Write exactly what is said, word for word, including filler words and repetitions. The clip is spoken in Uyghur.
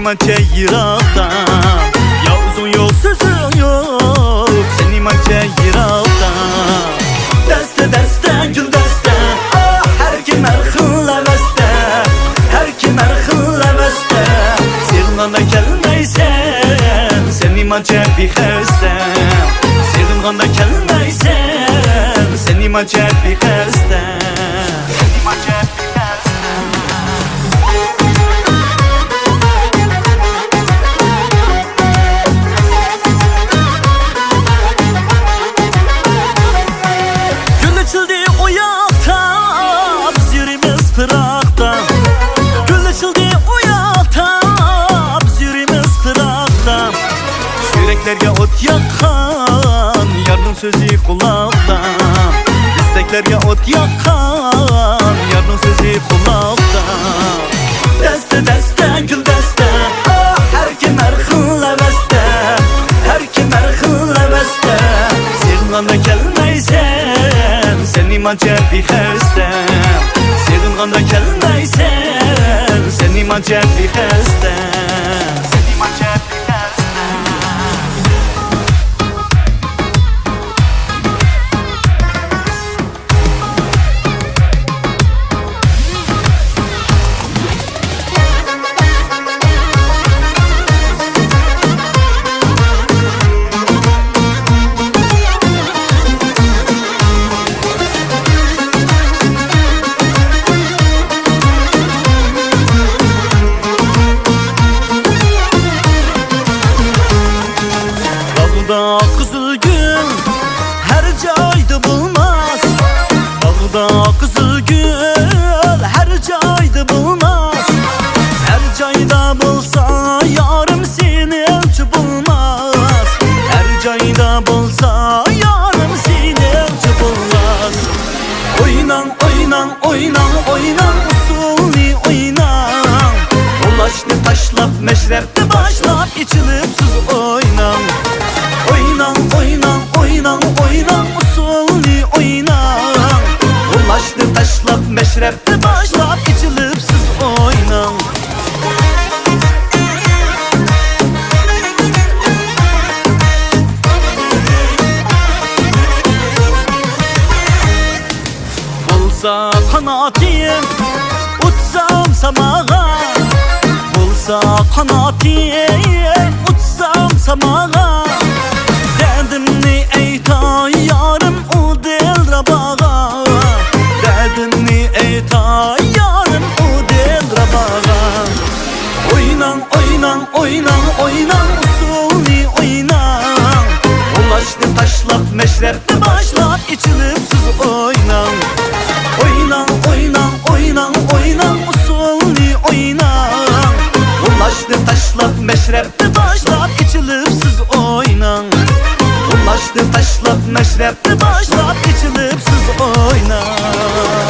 مانچە يىراقتا، يا ئۆزۈڭ يوق، سۆزۈڭ يوق، سەن نېمانچە يىراقتا. دەستە، دەستە، گۈلدەستە، ئاھ، ھەر كىم ھەر خىل ھەۋەستە، ھەر كىم ھەر خىل ھەۋەستە. سېغىنغاندا كەلمەيسەن، سەن نېمانچە بىخەستە. سېغىنغاندا كەلمەيسەن، سەن نېمانچە بىخەستە. گۈل ئېچىلدى ئۇ ياقتا، بىز يۈرىمىز پىراقتا. گۈل ئېچىلدى ئۇ ياقتا، بىز يۈرىمىز پىراقتا. يۈرەكلەرگە ئوت ياققان يارنىڭ سۆزى قۇلاقتا. ئىستەكلەرگە ئوت ياققان يارنىڭ سۆزى قۇلاقتا. دەستە، دەستە، گۈلدەستە، ئاھ، ھەر كىم ھەر خىل ھەۋەستە، ھەر كىم ھەر خىل ھەۋەستە. سېغىنغاندا كەلمەيسەن، سەن نېمانچە بىخەستە. سېغىنغاندا كەلمەيسەن، سەن نېمانچە بىخەستە. باغدا قىزىل گۈل ھەر جايدا بولماس. باغدا قىزىل گۈل ھەر جايدا بولماس. ھەر جايدا بولسا يارىم سېنىڭچە بولماس. ھەر جايدا بولسا يارىم سېنىڭچە بولماس. ئويناڭ، ئويناڭ، ئويناڭ، ئويناڭ، ئۇسسۇلنى ئويناڭ. ئۇلاشنى تاشلاپ، مەشرەپنى باشلاپ، ئېچىلىپ سىز ئويناڭ. ئويناڭ، ئويناڭ، ئويناڭ، ئويناڭ، ئۇسسۇلنى ئويناڭ. ئۇلاشنى تاشلاپ، مەشرەپنى باشلاپ، ئېچىلىپ سىز ئويناڭ. بولسا قانىتىم ئۇچسام ساماغا، بولسا قانىتىم ئۇچسام ساماغا. دەردىمنى ئېيتاي يارىم ئۇ دىلرەباغا، دەردىمنى ئېيتاي يارىم ئۇ دىلرەباغا. ئويناڭ، ئويناڭ، ئويناڭ، ئويناڭ، ئۇسسۇلنى ئويناڭ. ئۇلاشنى تاشلاپ، مەشرەپنى باشلاپ، ئېچىلىپ سىز ئويناڭ. ئويناڭ، ئويناڭ، ئويناڭ، ئويناڭ، ئۇسسۇلنى ئويناڭ. ئۇلاشنى تاشلاپ، مەشرەپنى باشلاپ، ئېچىلىپ سىز ئويناڭ. ئۇلاشنى تاشلاپ، مەشرەپنى باشلاپ، ئېچىلىپ سىز ئويناڭ.